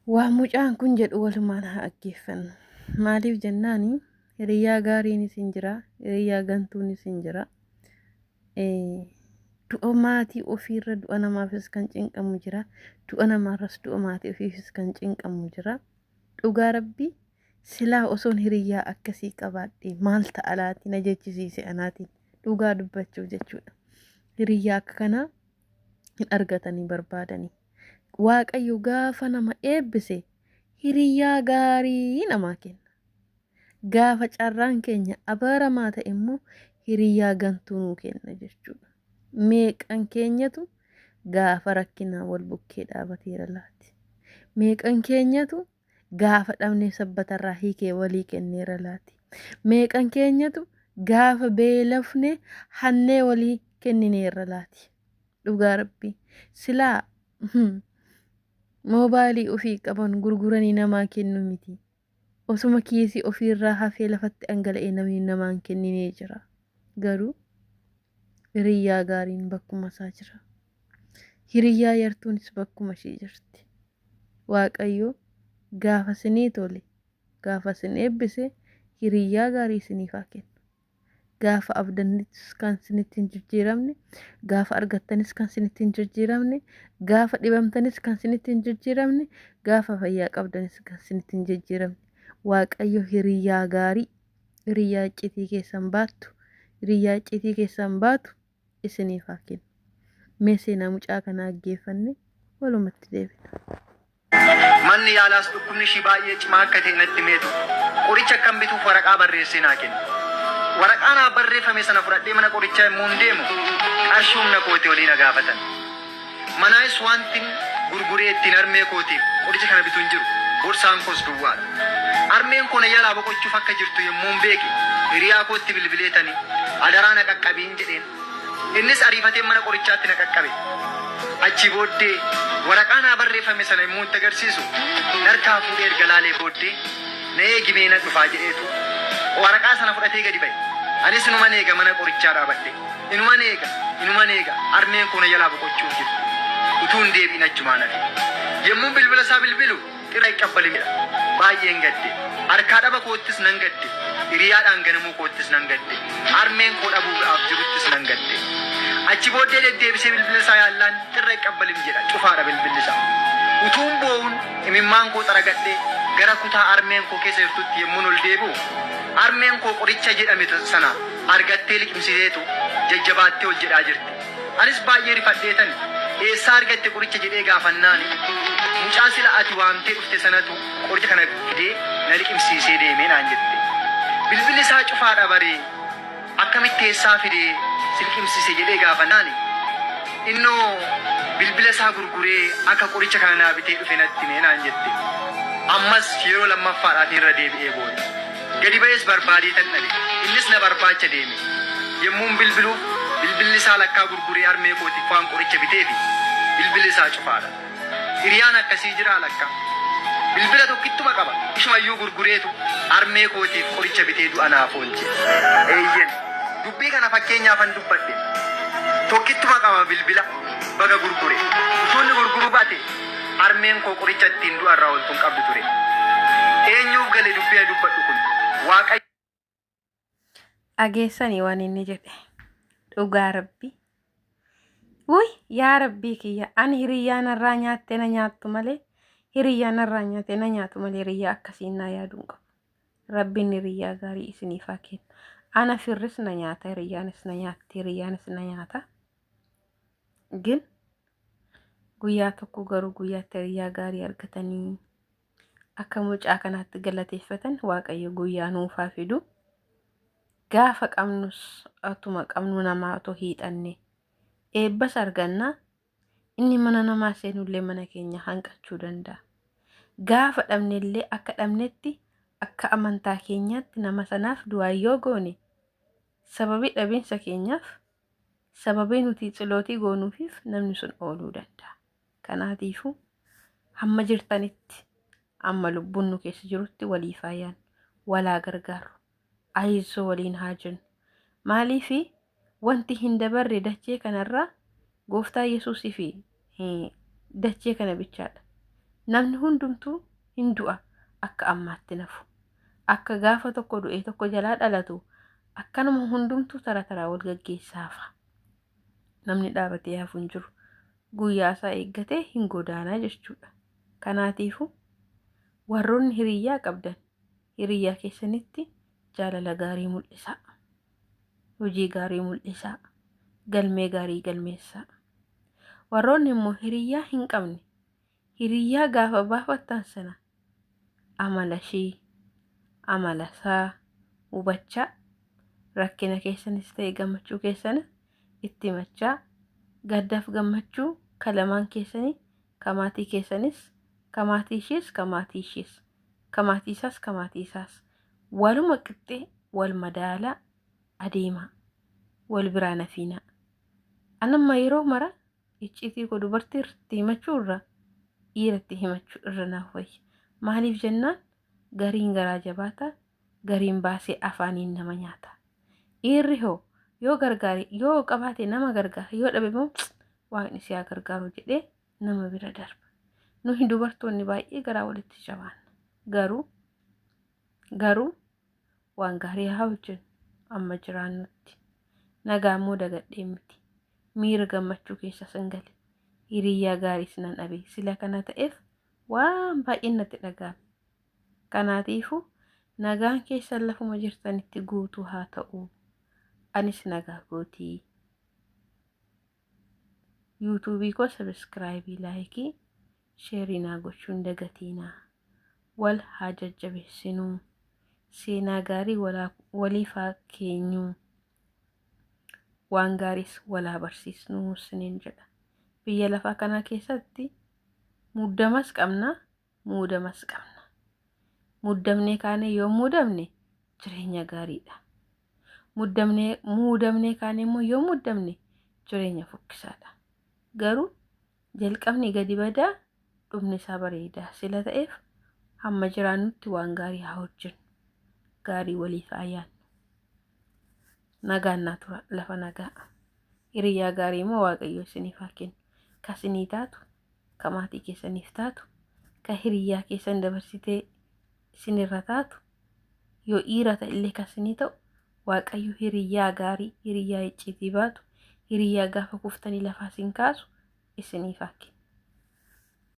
Waan mucaan kun jedhu walumaan haa dhaggeeffannu. Maaliif jennaani hiriyyaa gaariinis hin jira, hiriyyaa gantuunis hin jira. Du'a maatii ofiirra du'a namaafis kan cinqamu jira, du'a namaarras du'a maatii ofiifis kan cinqamu jira. Dhugaa rabbii silaa osoon hiriyyaa akkasii qabaadhe maal ta'a laati na jechisiise anaatiin dhugaa dubbachuuf jechuudha. Hiriyyaa akka kanaa hin argatanii barbaadanii. Waaqayyo gaafa nama eebbise hiriyyaa gaarii namaa kenna. Gaafa carraan keenya abaaramaa ta'e immoo hiriyyaa gantuu nuu kenna jechuudha. Meeqan keenyatu gaafa rakkinaa wal bukkee dhaabateera laati? Meeqan keenyatu gaafa dhabnee sabbatarraa hiikee walii kenneera laati? Meeqan keenyatu gaafa beelofne hannee walii kennineerra laati? Dhugaa rabbii silaa moobaayilii ofii qaban gurguranii namaa kennu miti. Osuma kiisii ofiirraa hafee lafatti dhangala'ee namni namaan kenninee jira. Garuu hiriyyaa gaariin bakkuma isaa jira. Hiriyyaa yartuunis bakkuma ishee jirti. Waaqayyo gaafa isinii tole, gaafa isin eebbise hiriyyaa gaarii isiniif haa kennu. Gaafa abdannis kan isinitti hin jijjiiramne, gaafa argattanis kan isinitti hin jijjiiramne, gaafa dhibamtanis kan isinitti hin jijjiiramne, gaafa fayyaa qabdanis kan isinitti hin jijjiiramne. Waaqayyo hiriyyaa gaarii, hiriyyaa iccitii keessan baattu, hiriyyaa iccitii keessan baatu isiniif haa kennu. Mee seenaa mucaa kanaa dhaggeeffanne walumatti deebina. Manni yaalaas dhukkubni ishii baay'ee cimaa akka ta'e natti himeetu qoricha akkan bituuf waraqaa barreessee naa kenne. Waraqaa naaf barreeffame sana fudhadhee mana qorichaa yommuun deemu qarshii humna kootii olii na gaafatan. Manaayis wantin gurguree ittiin harmee kootiif qoricha kana bitu hin jiru. Borsaan koos duwwaadha. Harmeen koo na jalaa boqochuuf akka jirtu yommuun beeke hiriyaa kootti bilbileetani adaraa na qaqqabiin jedheen. Innis ariifatee mana qorichaatti na qaqqabe. Achii booddee waraqaa naa barreeffame sana yommuu itti agarsiisu narkaa fuudhee erga laalee booddee na eegi mee nan dhufaa jedheetu waraqaa sana fudhatee gadi ba'e. Anis inuman eega mana qorichaa dhaabadhe. Inuman eega, inuman eega harmeen koo na jalaa boqochuuf jirti. Utuu hin deebi'in achumaan hafe. Yommuun bilbila isaa bilbilu Xira iqqabbalim jedha. Baay'een gadde. Harkaa dhaba koottis nan gadde. Hiriyaadhaan ganamuu koottis nan gadde. Harmeen koo dhabuudhaaf jiruttis nan gadde. Achi booddee deddeebisee bilbila isaa yaallaan xirra iqqabbalim jedha. Cufaadha bilbilli isaa. Utuun boo'uun imimmaan koo xaragadhee gara kutaa harmeen koo keessa jirtutti yommuun ol deebi'u harmeen koo qoricha jedhame sana argattee liqimsiteetu jajjabaattee ol jedhaa jirti. Anis baay'ee rifadheetani eessaa argatte qoricha jedhee gaafannaani mucaa sila ati waamtee dhufte sanatu qoricha kana fidee na liqimsiisee deeme naan jette. Bilbilli isaa cufaadha baree akkamitti eessaa fidee si liqimsiise jedhee gaafannaani innoo bilbila isaa gurguree akka qoricha kana naa bitee dhufe natti hime naan jette. Ammas yeroo lammaffaadhaaf irra deebi'ee boo'e. Gadi ba'ees barbaadeetan dhabe. Innis na barbaacha deeme. Yommuun bilbiluuf bilbilli isaa lakkaa gurguree harmee kootiif waan qoricha biteefi bilbilli isaa cufaadha. Hiriyaan akkasii jiraa lakka? Bilbila tokkittuma qaba. Ishumayyuu gurgureetu harmee kootiif qoricha bitee du'a naaf oolche. Eeyyen. Dubbii kana fakkeenyaafan dubbadhe. Tokkittuma qaba bilbila. Baga gurgure. Utuu inni gurguruu baate harmeen koo qoricha ittiin du'a irraa ooltu hin qabdu ture. Eenyuuf gale dubbii ani dubbadhu kun? Waaqayyo. Dhageessanii waan inni jedhe. Dhugaa rabbii. Wuy yaa rabbii kiyya ani hiriyyaa narraa nyaattee na nyaattu malee hiriyyaa narraa nyaatee na nyaatu malee hiriyyaa akkasiin naa yaaduu hin qabu. Rabbiin hiriyyaa gaarii isiniif haa kennu. Ana firris na nyaata hiriyyaanis na nyaatti hiriyyaanis na nyaata. Gin guyyaa tokko garuu guyyaatti hiriyyaa gaarii argatanii akka mucaa kanaatti galateeffatan waaqayyo guyyaa nuuf haa fidu. Gaafa qabnus atuma qabnu namaa otoo hiixanne eebbas arganna. Inni mana namaa seenullee mana keenya hanqachuu danda'a. Gaafa dhabnellee akka dhabnetti akka amantaa keenyaatti nama sanaaf du'aa yoo goone sababii dhabiinsa keenyaaf sababii nuti tsilootii goonuufiif namni sun ooluu danda'a. Kanaatiifuu hamma jirtanitti amma lubbuun nu keessa jirutti waliif haa yaannu, walaa gargaarru, ayizzoo waliin haa jennu. Maaliifi wanti hin dabarre dachee kanarraa gooftaa Yesuusii fi dachee kana bichaadha. Namni hundumtuu hin du'a akka ammaatti nafu. Akka gaafa tokko du'ee tokko jalaa dhalatu akkanuma hundumtuu tara taraa wal gaggeessaafa. Namni dhaabatee hafu hin jiru. Guyyaa isaa eeggatee hin godaanaa jechuudha. Kanaatiifuu warroonni hiriyyaa qabdan hiriyyaa keessanitti jaalala gaarii mul'isaa. Hojii gaarii mul'isaa. Galmee gaarii galmeessaa. Warroonni immoo hiriyyaa hin qabne hiriyyaa gaafa baafattan sana amala ishii amala isaa hubachaa rakkina keessanis ta'e gammachuu keessanis itti himachaa gaddaaf gammachuu kalamaan keessanii kamaatii keessanis kamaatii ishees kamaatii ishees kamaatii isaas kamaatii isaas waluma qixxee wal madaalaa adeemaa wal biraa nafiinaa. Anamma yeroo mara icciitii koo dubartii irratti himachuu irra dhiiratti himachuu irra naaf wayya. Maaliif jennaan gariin garaa jabaata gariin baasee afaaniin nama nyaata. Dhiirri hoo yoo gargaare yoo qabaate nama gargaara yoo dhabe immoo waaqni si haa gargaaru jedhee nama bira darba. Nuyi dubartoonni baay'ee garaa walitti jabaanna. Garuu garuu waan gaarii haa hojjennu amma jiraannutti. Nagaa immoo dagadhee miti. Miira gammachuu keessa sin gale. Hiriyyaa gaariis nan dhabe. Sila kana ta'eef waan baay'een natti dhaga'ame. Kanaatiifuu nagaan keessan lafuma jirtanitti guutuu haa ta'u. Anis nagaa gootii. Yuutuubii koo sabiskiraayibii, laayikii, sheerii naa gochuu hin dagatiinaa. Wal haa jajjabeessinuu. Seenaa gaarii waliif haa keenyuu. Waan gaariis wal haa barsiisnuu siniin jedha. Biyya lafaa kana keessatti muddamas qabna, muudamas qabna. Muddamnee kaanee yoo muudamne jireenya gaariidha. Muddamnee muudamnee kaanee immoo yoo muddamne jireenya fokkisaadha. Garuu jalqabni gadi badaa dhumni isaa bareedaa sila ta'eef hamma jiraannutti waan gaarii haa hojjennu. Gaarii waliif haa yaadnu. Nagaan naa tura lafa nagaa. Hiriyaa gaarii immoo Waaqayyo isiniif haa kennu. Ka isinii taatu, ka maatii keessaniif taatu, ka hiriyaa keessan dabarsitee isinirra taatu, yoo dhiira ta'e illee ka isinii ta'u, Waaqayyo hiriyaa gaarii, hiriyaa icciitii baatu, hiriyaa gaafa kuftanii lafaa isin kaasu isiniif haa kennu.